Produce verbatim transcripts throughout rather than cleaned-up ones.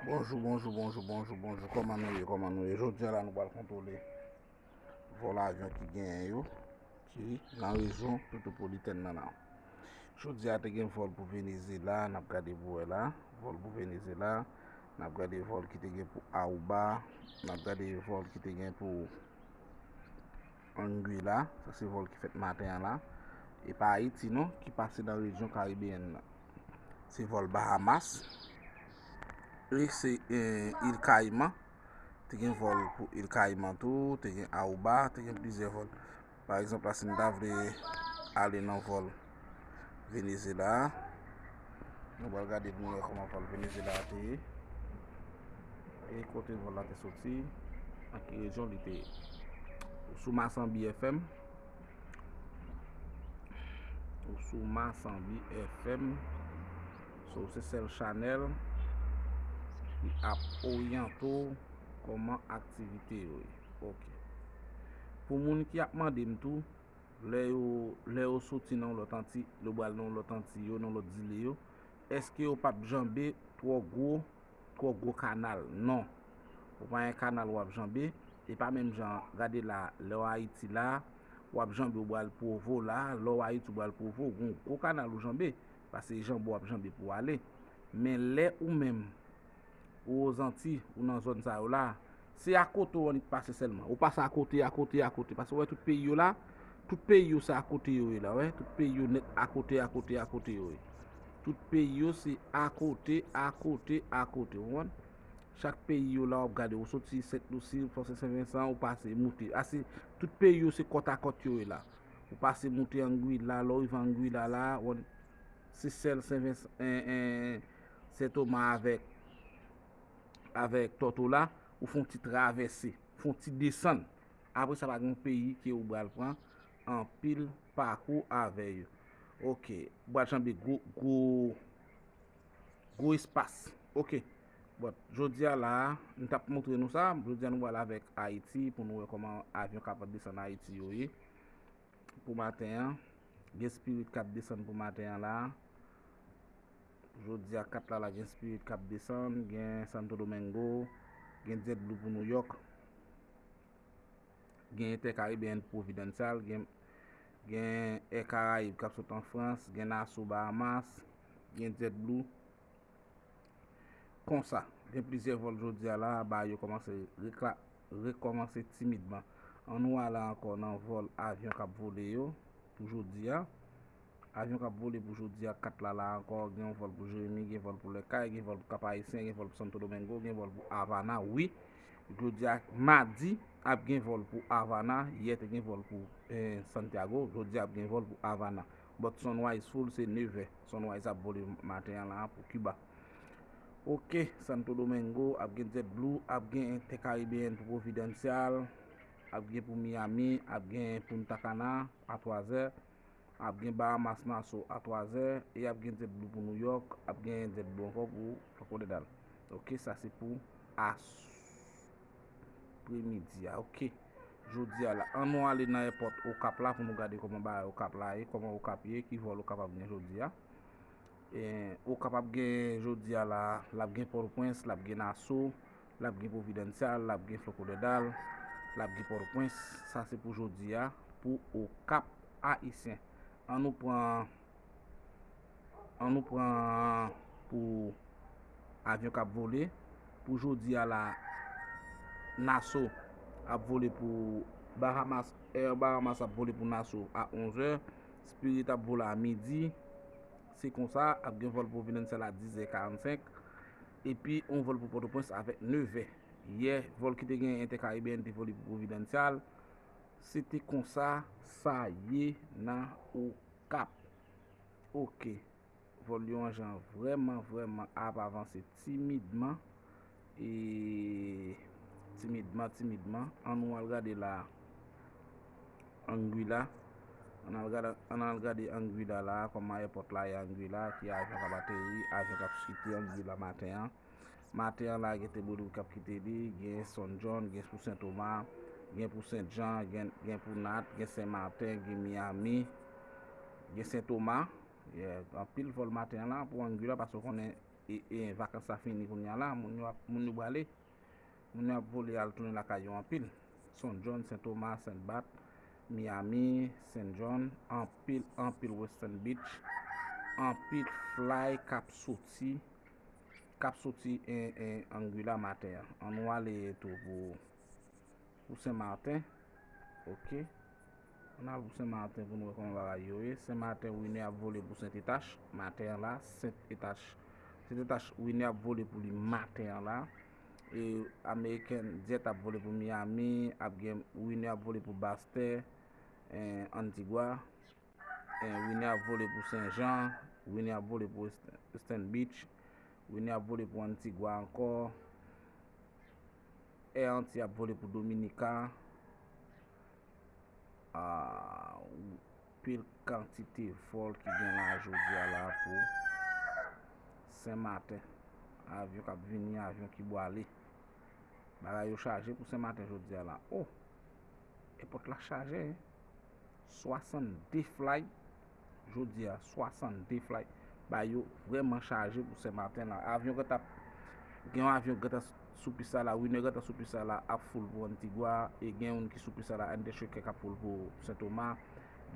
Bonjou, bonjou, bonjou, bonjou, bonjou. Kòman nou ye, kòman nou ye? Jodi a la, nou pral kontwole vòl avyon ki genyen yo, ki nan rejyon metwopolitèn nan la. Jodi a, te gen vòl pou Venezyela, n ap gade pou wè la. Vòl pou Venezyela, n ap gade vòl ki te gen pou Aruba, n ap gade vòl ki te gen pou Anguilla, sa se vòl ki fèt maten an la. E pa Ayiti non, ki pase nan rejyon karibeyèn nan. Se vòl Bahamas. E se eh, Il Cayman. Te gen vòl pou Il Cayman tou, te gen Aruba, te gen plizyè vòl. Pa egzanp la, si n ta vle ale nan vòl Venezyela, nou pral gade pou nou wè kòman vòl Venezyela a te ye. E kote vòl la te soti, nan ki rejyon li te ye. Ou sou Masanbi F M. Ou sou Masanbi F M. So, se sèl chanèl ki ap oryante w kòman aktivite yo ye. Ok. Pou moun ki ap mande m tou, lè yo, lè yo soti nan yon lòt anti, lè yo pral nan yon lòt anti yo, nan lòt zile yo, èske yo p ap janbe twò gwo, twò gwo kanal? Non. Ou pa gen kanal w ap janbe. E pa menm jan, gade la, lè w Ayiti la, w ap janbe ou pral Pwovo la, lè w Ayiti ou pral Pwovo, ou gen yon gwo kanal ou janbe, paske janbe w ap janbe pou w ale. Men lè ou menm, ou Ozanti, ou nan zòn sa yo la, se akote w annik pase sèlman. Ou pase akote, akote, akote. Paske w wè tout peyi yo la, tout peyi yo se akote yo ye la, wè. Tout peyi yo nèt akote, akote, akote yo ye. Tout peyi yo se akote, akote, akote. Ou konprann? Chak peyi yo la, w ap gade, ou soti Sent Lisi, ou pase Sen Vensan, ou pase moute. Ase, tout peyi yo se kòt a kòt yo ye la. Ou pase moute Anguilla, lè w rive Anguilla la, w, Sesèl, Sen Vensan, en, en, Sen Toma avèk, avèk Tòtola, ou fè yon ti travèse, fè yon ti desann. Apre sa, pa gen yon peyi ke ou pral pran anpil pakou avè yo. Ok, ou pral janbe gwo, gwo, gwo espas. Ok. Bon, jodi a la, m t ap montre nou sa. Jodi a nou pral avèk Ayiti pou nou wè kòman avyon k ap desann Ayiti yo ye. Pou maten an, gen Spirit k ap desann pou maten an la. Jodi a kat la la, gen Spirit k ap desann, gen Santo Domingo, gen JetBlue pou New York, gen Intercaribbean pou Providencial, gen, gen Air Caraïbes k ap sot an Frans, gen Nassau Bahamas, gen JetBlue. Konsa, gen plizyè vòl jodi a la, bagay yo kòmanse rekla-, rekòmanse timidman. Ann nou ale ankò nan vòl avyon k ap vole yo pou jodi a. Avyon k ap vole pou jodi a, kat la la ankò, gen yon vòl pou Jeremi, gen vòl pou Lèkay, gen vòl pou Kap Ayisyen, gen vòl pou Santo Domingo, gen vòl pou Havana, wi. Jodi a, madi, ap gen vòl pou Havana, yè te gen vòl pou eh, Santiago, jodi a ap gen vòl pou Havana. But Sunrise Full se nevè. Sunrise ap vole maten an la pou Kiba. Ok, Santo Domingo ap gen JetBlue, ap gen Intercaribbean pou Providencial, ap gen pou Miami, ap gen Punta Cana a twazè, ap gen Bahamas Nassau a twazè, e ap gen JetBlue pou New York, ap gen JetBlue ankò pou Fort Lauderdale. Ok, sa se pou apremidi a. Ok. Jodi a la, ann nou ale nan èpòt Okap la pou nou gade kòman bagay Okap la ye, kòman Okap ye, ki vòl Okap ap gen jodi a. E, Okap ap gen jodi a la, l ap gen Pòtoprens, l ap gen Nassau, l ap gen Providencial, l ap gen Fort Lauderdale, l ap gen Pòtoprens. Sa se pou jodi a, pou Okap Ayisyen. Ann nou pran Ann nou pran pou avyon k ap vole. Pou jodi a la, Nassau ap vole pou Bahamas, Air Bahamas ap vole pou Nassau a onzè. Spirit ap vole a midi. Se konsa, ap gen vòl Providencial a dizè karannsenk. Epi, yon vòl pou Pòtoprens avèk nevè. Yè, vòl ki te gen Intercaribbean te vole pou Providencial. Se te konsa, sa ye nan Okap. Ok. Vòl yo an jan vrèman, vrèman ap avanse timidman. E timidman, timidman. Ann nou al gade la. Anguilla. Ann al gade, ann al gade Anguilla la, kòman èpòt la ye Anguilla, ki avyon k ap ateri, avyon k ap kite Anguilla maten an. Maten an la, gen Tebodou k ap kite li, gen Son John, gen pou Sen Toma, gen pou Sen Jan, gen, gen pou Nat, gen Sen Maten, gen Miami, gen Sen Toma. Yeah, anpil vòl maten an la pou Anguilla, paske w konnen e, e vakans la fini kounye a la, moun yo ap, moun yo prale. Moun yo ap vole al tounen lakay yo anpil. Son John, Sen Toma, Sent Bat, Miami, Sen John, anpil, anpil Western Beach, anpil fly k ap soti, k ap soti en, en Anguilla maten an. An nou ale tou pou, pou Sen Maten. Ok. Ann al pou Sen Maten pou nou wè kòman bagay yo ye. Sen Maten, Winner ap vole pou Sent Etach maten an la. Sent Etach, Sent Etach, Winner ap vole pou li maten an la. E American Jet ap vole pou Miami, ap gen Winner ap vole pou Basse Terre, eh, Antigua. Eh, Winner ap vole pou Sen Jan, Winner ap vole pou West-, Western Beach, Winner ap vole pou Antigua ankò. Air Antilles ap vole pou Dominica. Ah, pil kantite vòl ki gen la jodi a la pou Sen Maten. Avyon k ap vini, avyon ki bwale. Bagay yo chaje pou Sen Maten jodi a la. Oh! Èpòt la chaje, hein? Swasannde flight jodi a, swasannde flight. Bagay yo vrèman chaje pou Sen Maten la. Avyon gentan, gen yon avyon gentan sou pis la la, Winner gentan sou pis la la, ap full pou Antigua, e gen youn ki sou pis la la, N T Shaker k ap full pou Sen Toma.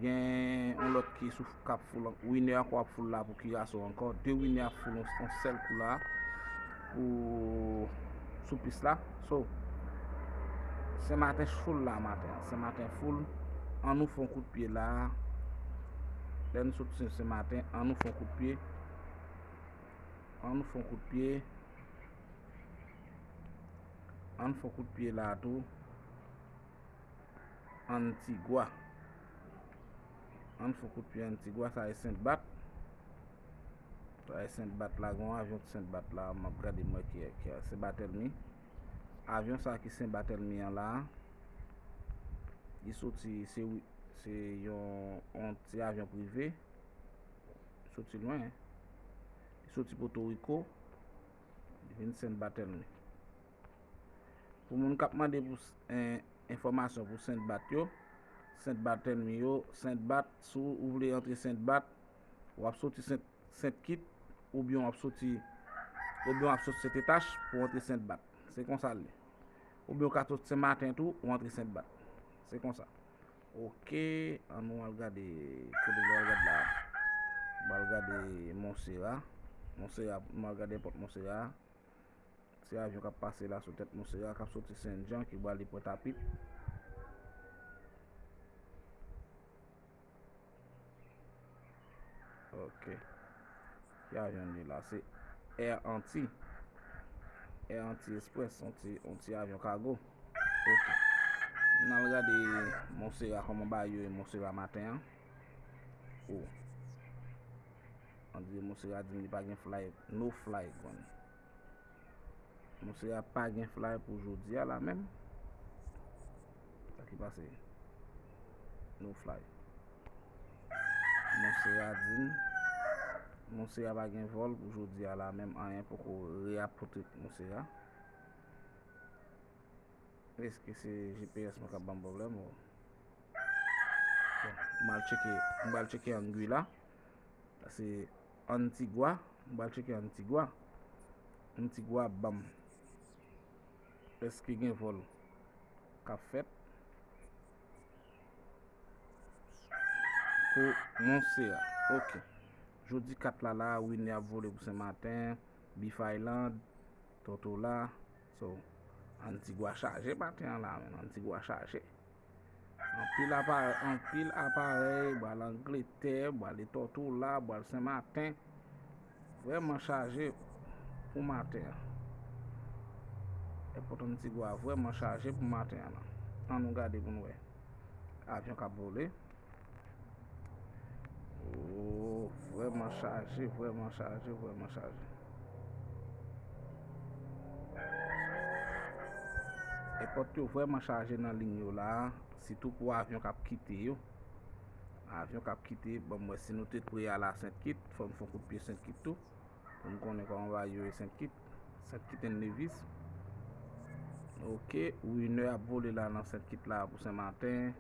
Gen yon lòt ki sou, k ap full, Winner ankò ap full la pou Curaçao ankò. De Winner ap full yon, yon sèl kou la pou sou pis la. So, Sen Maten full la maten an. Sen Maten full. An nou fè yon kout pye la. Lè n sot Sen, Sen Maten, an nou fè yon kout pye. An nou fè yon kout pye. An nou fè yon kout pye la tou. Antigua. An fè kout pye Antigua, sa e Sent Bat. Sa e Sent Bat la, gen yon avyon Sent Bat la, m ap gade mwen ki, ki se Batelmi. Avyon sa ki Sent Batelmi an la, li soti, se, se yon, yon ti avyon prive, soti lwen, hein. Li soti Porto Rico, li vin Sent Batelmi. Pou moun k ap mande pou, eh, enfòmasyon pou Sent Bat yo, Sent Batelmi yo, Sent Bat, si w vle antre Sent Bat, w ap soti Sent, Sent Kit, oubyen w ap soti, oubyen w ap soti Sent Etach pou w antre Sent Bat. Se konsa l ye. Oubyen w ka soti Sen Maten tou, ou antre Sent Bat. Se konsa. Ok, an nou al gade, kote nou al gade la. Nou al gade Monsera. Monsera, nou al gade èpòt Monsera. Se avyon k ap pase la sou tèt Monsera, k ap soti Sen Jan, ki prale Pwentapit. Ok. Ki avyon li la? Se Air Antilles. Air Antilles Express, yon ti, yon ti avyon kago. Ok. N al gade Monsera, kòman bagay yo ye Monsera maten an. Oh. Ann di Monsera di m li pa gen fly, no fly, gwan. Monsera pa gen fly pou jodi a la menm. Sa ki pase? No fly. Monsera di m, Monsera pa gen vòl pou jodi a la menm, anyen poko reapòte Monsera. Èske se G P S mwen k ap ban m pwoblèm ou? Bon, m al tcheke, m al tcheke Anguilla. Se Antigua. M pral tcheke Antigua. Antigua ap ban m. Èske gen vòl k ap fèt pou Monsera? Ok. Jodi kat la la, Winner ap vole pou Sen Maten, Beef Island, Tortola. So, Antigua chaje maten an la, men. Antigua chaje. Anpil apa-, anpil aparèy, bwal Angletè, bwal Tortola, bwal Sen Maten. Vrèman chaje pou maten an. Èpòt Antigua vrèman chaje pou maten an la. Ann nou gade pou n wè. Avyon k ap vole. Oh, vrèman chaje, vrèman chaje, vrèman chaje. Èpòt yo vrèman chaje nan liy yo la, sitou pou avyon k ap kite yo. Avyon k ap kite, ban m wè si nou te pre al a Sent Kit, fò m fè yon kout pye Sent Kit tou. Pou n konnen kòman bagay yo ye Sent Kit. Sent Kit and Nevis. Ok, Winner ap vole la nan Sent Kit la pou Sen Maten.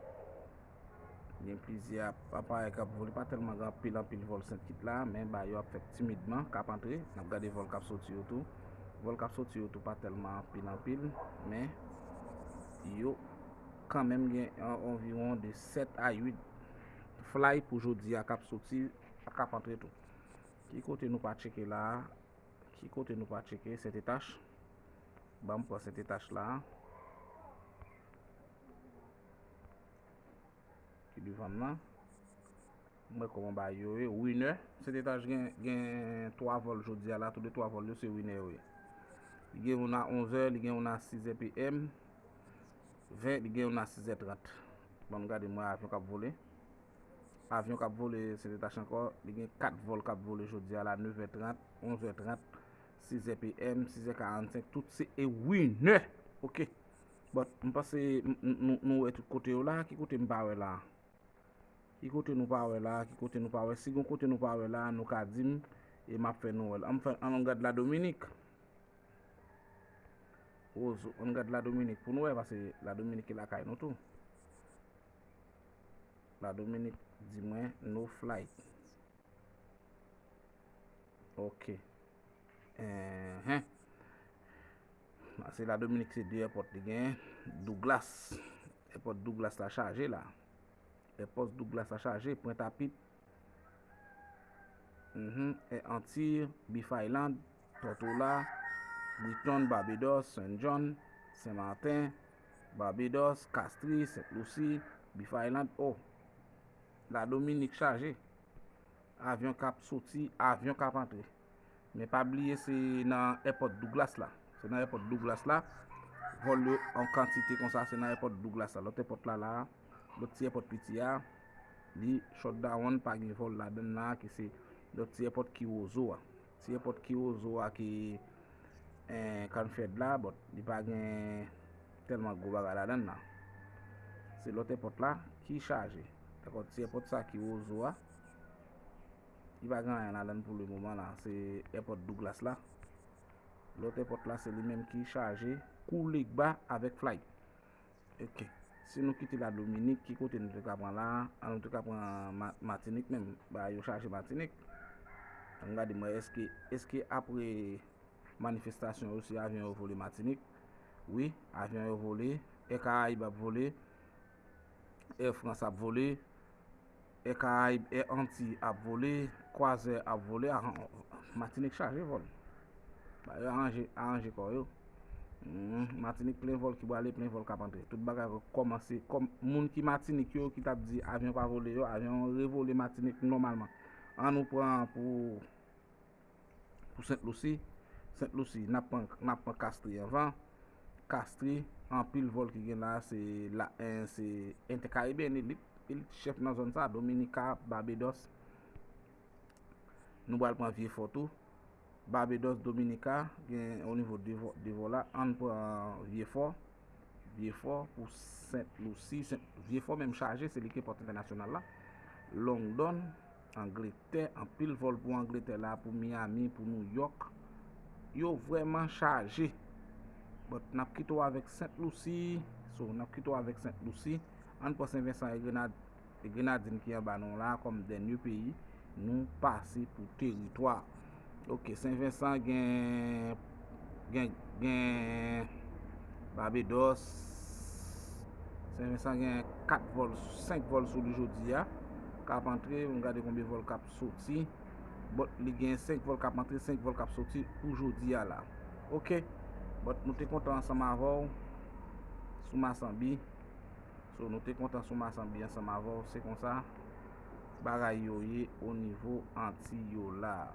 Gen plizyè ap- aparèy k ap vole, pa tèlman gen anpil anpil vòl Sent Kit la, men bagay yo ap fèt timidman, k ap antre. N ap gade vòl k ap soti yo tou. Vòl k ap soti yo tou pa tèlman anpil anpil, men yo kanmenm gen an- anviwon de sèt a uit flight pou jodi a k ap soti, k ap antre tou. Ki kote nou pa tcheke la a? Ki kote nou pa tcheke? Sentetache. Ban m pran Sentetache la a. Ki devan m nan. M wè kòman bagay yo ye. Winner. Sentetache gen, gen twa vòl jodi a la. Tou de twa vòl yo se winner yo ye. Li gen youn a onzè, li gen youn a sizè P M. Ven, li gen youn a sizè trant. Ban m gade m wè avyon k ap vole. Avyon k ap vole Sentetache ankò. Li gen kat vòl k ap vole jodi a la, nevè trant, onzè trant, sizè P M, sizè karannsenk, tout se e winner. Ok. But m panse m- m- nou nou wè tout kote yo la. Ki kote m pa wè la? Ki kote nou pa wè la? Ki kote nou pa wè? Si gon kote nou pa wè la, nou ka di m e m ap fè nou wè l. An m fè, an nou gad Ladominik. Wozo, an nou gad Ladominik pou nou wè, paske Ladominik e lakay nou tou. Ladominik di mwen no flight. Ok. Enhen. Paske Ladominik se de èpòt li genyen. Douglas. Èpòt Douglas la chaje la. Èpòt Douglas la chaje. Pwentapit. Mhm. Anti, Beef Island, Tortola, Briton, Barbados, Saint John, Sen Maten, Barbados, Castries, Sent Lousi, Beef Island. Oh, Ladominik chaje. Avyon k ap soti, avyon k ap antre. Men pa bliye se nan èpòt Douglas la. Se nan èpòt Douglas la. Vòl yo an kantite konsa, se nan èpòt Douglas la. Lòt èpòt la la, lòt ti èpòt piti a, li shutdown, pa gen vòl ladan l la, ki se lòt ti èpòt ki wozo a. Ti èpòt ki wozo a ki en, Canfield la, but li pa gen tèlman gwo bagay ladan l la. Se lòt èpòt la ki chaje. Dakò, ti èpòt sa ki wozo a, li pa gen anyen ladan l pou le moman la. Se èpòt Douglas la. Lòt èpòt la, se li menm ki chaje kou legba avèk flight. Ok. Si nou kite Ladominik, ki kote nou te ka pran la? An nou te ka pran Ma- Matinik menm. Bagay yo chaje Matinik. An gade mwen, èske, èske apre manifestasyon yo, si avyon yo vole Matinik? Wi, avyon yo vole. Air Caraïbes ap vole. Air France ap vole. Air Caraïbes, Air Antilles ap vole. Croisière ap vole. Ah, Matinik chaje vòl. Ba yo aranje, aranje kò yo. Hmm, Matinik plen vòl ki prale, plen vòl k ap antre. Tout bagay kòmanse. Kòm moun ki Matinik yo ki t ap di avyon pa vole yo, avyon revole Matinik nòmalman. An nou pran pou pou Sent Lousi. Sent Lousi, n ap pran, n ap pran Kastri anvan. Kastri, anpil vòl ki gen la, se la, en, se Intercaribbean, elit, elit chèf nan zòn sa, Dominika, Barbados. Nou pral pran Vye Fò tou. Barbados, Dominika, gen o nivo de vò- de vòl la. An pran Vye Fò. Vye Fò pou Sent Lousi. Sent- Vye Fò menm chaje, se li ki pòt entènasyonal la. London, Angletè, anpil vòl pou Angletè la, pou Miami, pou New York. Yo vrèman chaje. But n ap kite w avèk Sent Lousi. So, n ap kite w avèk Sent Lousi. An pran Sen Vensan e Grenad- e Grenadin ki anba nou la kòm dènye peyi. Nou pase pou teritwa. Ok, Sen Vensan gen, gen, gen Barbados. Sen Vensan gen kat vòl, senk vòl sou li jodi a. K ap antre, m gade konbyen vòl k ap soti. But li gen senk vòl k ap antre, senk vòl k ap soti pou jodi a la. Ok. But nou te kontan ansanm avè w sou Masanbi. So, nou te kontan sou Masanbi ansanm avè w. Se konsa bagay yo ye o nivo Anti yo la.